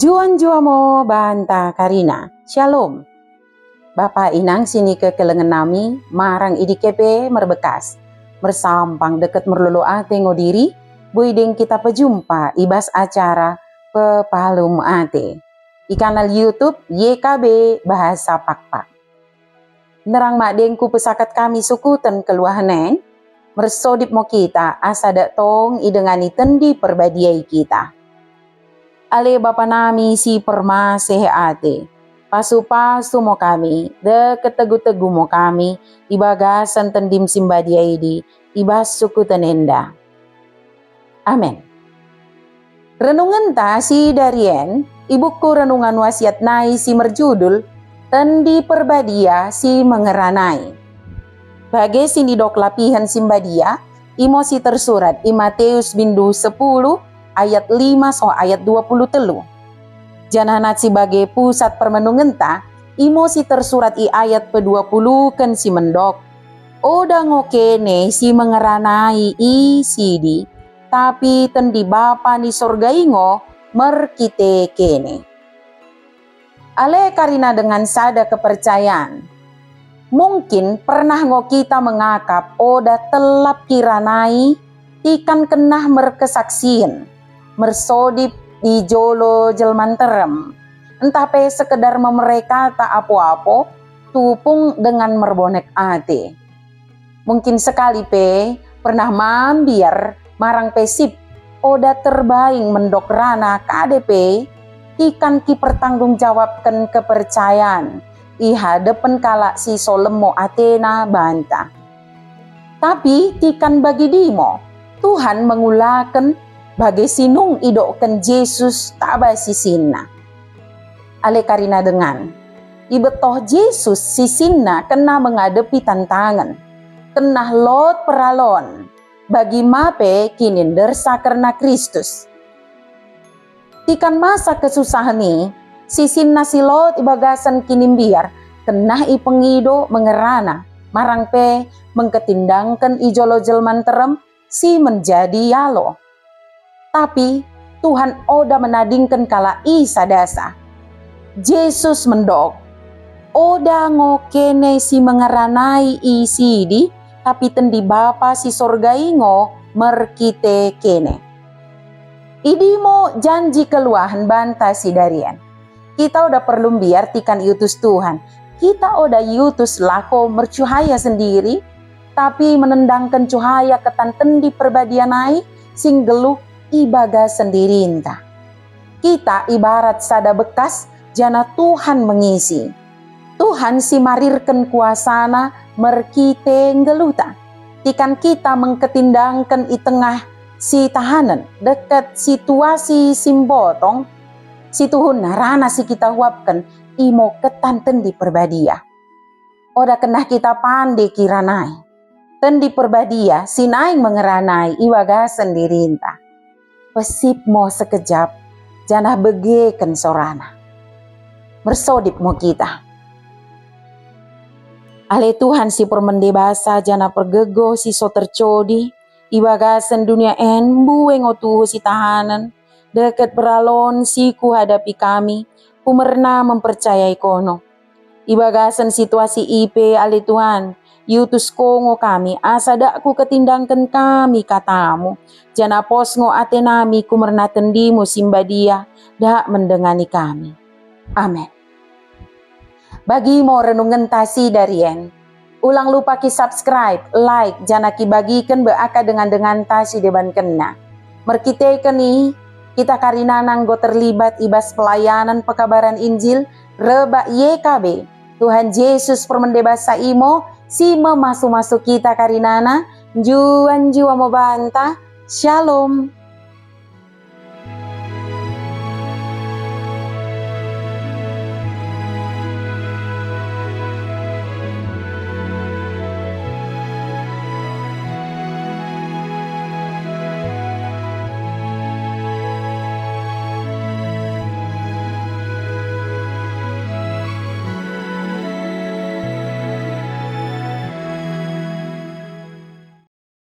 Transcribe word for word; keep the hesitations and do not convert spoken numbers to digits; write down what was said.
Njuah-njuah mo banta karina. Shalom. Bapa inang si nikekelengen nami, marang i dike pe merbekas. Mersampang deket merlolo ate ngo diri, boi deng kita pejumpa i bas acara Pepalum Ate i kanal YouTube Y K B Bahasa Pakpak. Nerang madengku pesakat kami sukuten keluahen en, mersodip mo kita asa dak tong idengani Tendi Perbadia i kita. Ale Bapa nami si permaseh ate, pasu-pasu mo kami, deket tegu-tegu mo kami, i bagasen Tendim si mbadia idi, i bas sukuten enda. Amen. Renungenta si darien i buku Renungan Wasiat nai si merjudul Tendi Perbadia si Mengeranai. Bage si nidok lapihen si mbadia, imo si tersurat i Matius bindu sepuluh ayat lima soh ayat dua puluh telu. Janah nat si bage pusat permenungenta, imo si tersurat i ayat pedua puluhken si mendok, "Oda ngo kene si mengeranai i sidi, tapi Tendi Bapa ni Sorga i ngo merkite kene." Ale karina dengan sada kepercayan. Mungkin pernah ngo kita mengakap oda telap kiranai tikan kenah merkesaksien, mersodip i jolo jelma nterem, ntah pe sekedar memere kata apo-apo, tupung dengan merbonek ate. Mungkin sekali pe pernah mambiar marang pe sip oda terbaing mendok rana kade pe, tikan kipertanggungjawabken kepercayan i hadepen kalak si so lemo atena banta. Tapi tikan bagi dimo, Tuhan mengulaken bage si nung idokken Jesus taba sisinna. Ale karina dengan, ibetoh Jesus sisinna kena mengadepi tantangen, kena lot peralon, bagi ma pe kinindersa kerna Kristus. Tikan masa kesusahen i, sisinna si lot i bagasen kinimbiar, kena ipengido mengerana, marang pe mengketindangken i jolo jelma nterem si menjadi yalo. Tapi Tuhan oda menadingken kalak i sadasa. Jesus mendok, "Oda ngo kene si mengeranai i sidi, tapi Tendi Bapa si Sorga i ngo merkite kene." Idimo janji keluahen banta si darien. Kita oda perlu mbiar tikan iutus Tuhan. Kita oda iutus lako mercuhaya sendiri, tapi menendangken cuhaya ketan Tendi Perbadia nai si nggeluh i bagasen dirinta. Kita ibarat sada bekas janah Tuhan mengisi. Tuhan si marirken kuasaNa merkite nggeluhta. Tikan kita mengketindangken i tengah si tahanen, deket situasi si mbotong, si tuhuna rana si kita huapken imo ketan Tendi Perbadia. Oda kenah kita pande kiranai. Tendi Perbadia si naing mengeranai i bagasen dirinta. Pesip mo sekejap, janah begeken sorana. Mersodip mo kita. Ale Tuhan si permende basa janah pergegoh si so tercodi, i bagasen dunia en mbue ngo tuhu si tahanen, deket peralon si kuhadapi kami, kumerna mempercayai kono. I bagasen situasi i pe, ale Tuhan, iutus ko ngo kami, asa dak kuketindangken kami katamu, janah pos ngo ate nami kumerna tendimu si mbadia, dak mendengani kami. Amen. Bagi mo renungenta si darien. Ulang lupa ki subscribe, like, janah kibagiken be aka dengan-denganta si debankenna. Merkiteken i, kita karinana enggo terlibat i bas pelayanan pekabaran Injil rebak Y K B. Tuhan Jesus permende basa imo si memasu-masu kita karinana, njuah-njuah mo banta. Shalom.